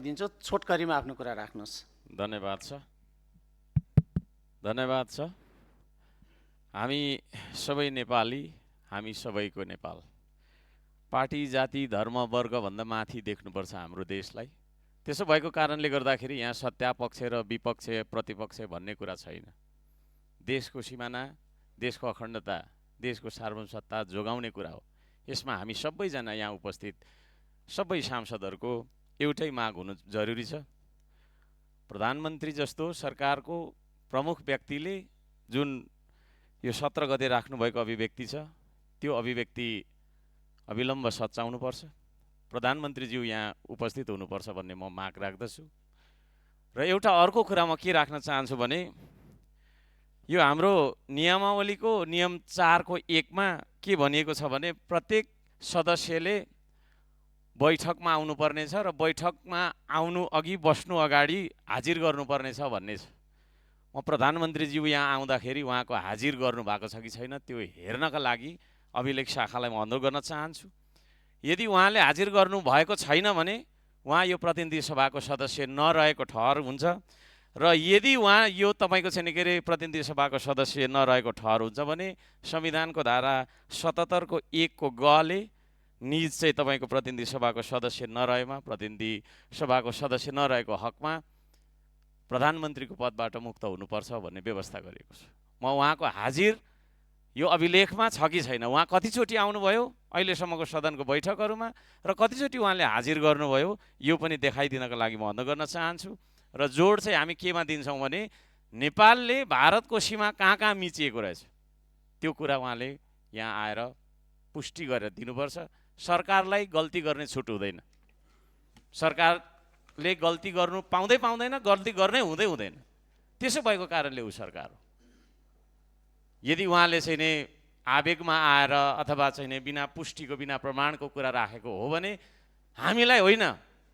दिन्छु, छोटकरीमा आफ्नो कुरा राख्नुहोस्। धन्यवाद छ, धन्यवाद छ। हामी सबै नेपाली, हामी सबैको नेपाल। पार्टी जाति धर्म वर्गभन्दा माथि देख्नुपर्छ हाम्रो देशलाई। त्यसो भएको कारणले गर्दाखेरि यहाँ सत्तापक्ष र विपक्ष प्रतिपक्ष भन्ने कुरा छैन। देशको सिमाना, देशको अखण्डता, देशको सार्वभौमसत्ता जोगाउने कुरा हो। यसमा हामी सबैजना यहाँ उपस्थित सबै सांसदहरूको एउटै माग हुनु जरुरी छ। प्रधानमन्त्री जस्तो सरकारको प्रमुख व्यक्तिले जुन यो 17 गते राख्नुभएको अभिव्यक्ति छ, त्यो अभिव्यक्ति अविलम्ब सच्याउनुपर्छ। प्रधानमन्त्रीज्यू यहाँ उपस्थित हुनुपर्छ भन्ने म माग राख्दछु। र एउटा अर्को कुरा म के राख्न चाहन्छु भने, यो हाम्रो नियमावलीको नियम 4 को 1 मा के भनिएको छ भने प्रत्येक सदस्यले बैठकमा आउनुपर्ने छ र बैठकमा आउनु अघि बस्नु अगाडि हाजिर गर्नुपर्ने छ भन्ने छ। म प्रधानमन्त्रीज्यू यहाँ आउँदाखेरि उहाँको हाजिर गर्नु भएको छ कि छैन त्यो हेर्नका लागि अभिलेख शाखालाई म अनुरोध गर्न चाहन्छु। यदि उहाँले हाजिर गर्नु भएको छैन भने उहाँ यो प्रतिनिधि सभाको सदस्य नरहेको ठहर हुन्छ र यदि उहाँ यो तपाईको चाहिँ के अरे प्रतिनिधि सभाको सदस्य नरहेको ठहर हुन्छ भने संविधानको धारा 77 को 1 को ग ले निज चाहिँ तपाईको प्रतिनिधि सभाको सदस्य नरहेमा, प्रतिनिधि सभाको सदस्य नरहेको हकमा प्रधानमन्त्रीको पदबाट मुक्त हुनुपर्छ भन्ने व्यवस्था गरिएको छ। म उहाँको हाजिर यो अभिलेखमा छ कि छैन, उहाँ कतिचोटि आउनुभयो अहिलेसम्मको सदनको बैठकहरूमा र कतिचोटि उहाँले हाजिर गर्नुभयो, यो पनि देखाइदिनको लागि म अनुरोध गर्न चाहन्छु। र जोड चाहिँ हामी केमा दिन्छौँ भने नेपालले भारतको सीमा कहाँ कहाँ मिचिएको रहेछ त्यो कुरा उहाँले यहाँ आएर पुष्टि गरेर दिनुपर्छ। सरकारलाई गल्ती गर्ने छुट हुँदैन। सरकारले गल्ती गर्नु पाउँदैन, गल्ती गर्नै हुँदैन। त्यसो भएको कारणले ऊ सरकार हो। यदि उहाँले चाहिँ नि आवेगमा आएर अथवा चाहिँ नि बिना पुष्टिको बिना प्रमाणको कुरा राखेको हो भने हामीलाई होइन,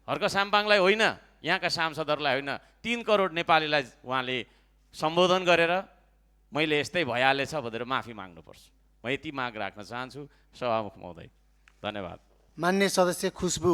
हर्क साम्पाङलाई होइन, यहाँका सांसदहरूलाई होइन, 3 करोड नेपालीलाई उहाँले सम्बोधन गरेर मैले यस्तै भइहालेछ भनेर माफी माग्नुपर्छ। म यति माग राख्न चाहन्छु। सभामुख महोदय, धन्यवाद। मान्य सदस्य खुशबु